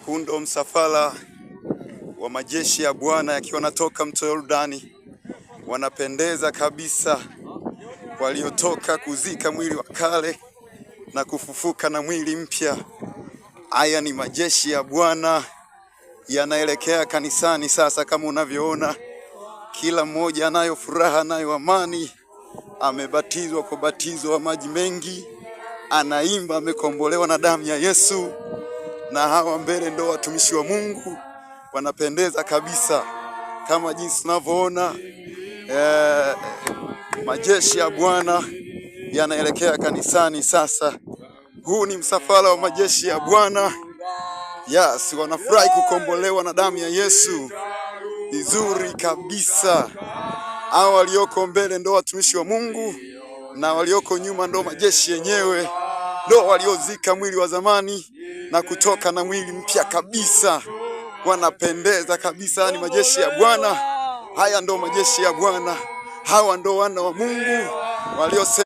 Huu ndo msafara wa majeshi ya Bwana yakiwa wanatoka mto Yordani, wanapendeza kabisa, waliotoka kuzika mwili wa kale na kufufuka na mwili mpya. Haya ni majeshi ya Bwana yanaelekea kanisani sasa, kama unavyoona, kila mmoja anayo furaha, anayo amani, amebatizwa kwa batizo wa maji mengi, anaimba, amekombolewa na damu ya Yesu. Na hawa mbele ndo watumishi wa Mungu, wanapendeza kabisa kama jinsi tunavyoona. Majeshi ya Bwana yanaelekea kanisani sasa. Huu ni msafara wa majeshi ya Bwana. Yes, wanafurahi kukombolewa na damu ya Yesu. Vizuri kabisa. Hao walioko mbele ndo watumishi wa Mungu na walioko nyuma ndo majeshi yenyewe, ndo waliozika mwili wa zamani na kutoka na mwili mpya kabisa. Wanapendeza kabisa, ni majeshi ya Bwana. Haya ndo majeshi ya Bwana, hawa ndo wana wa Mungu walio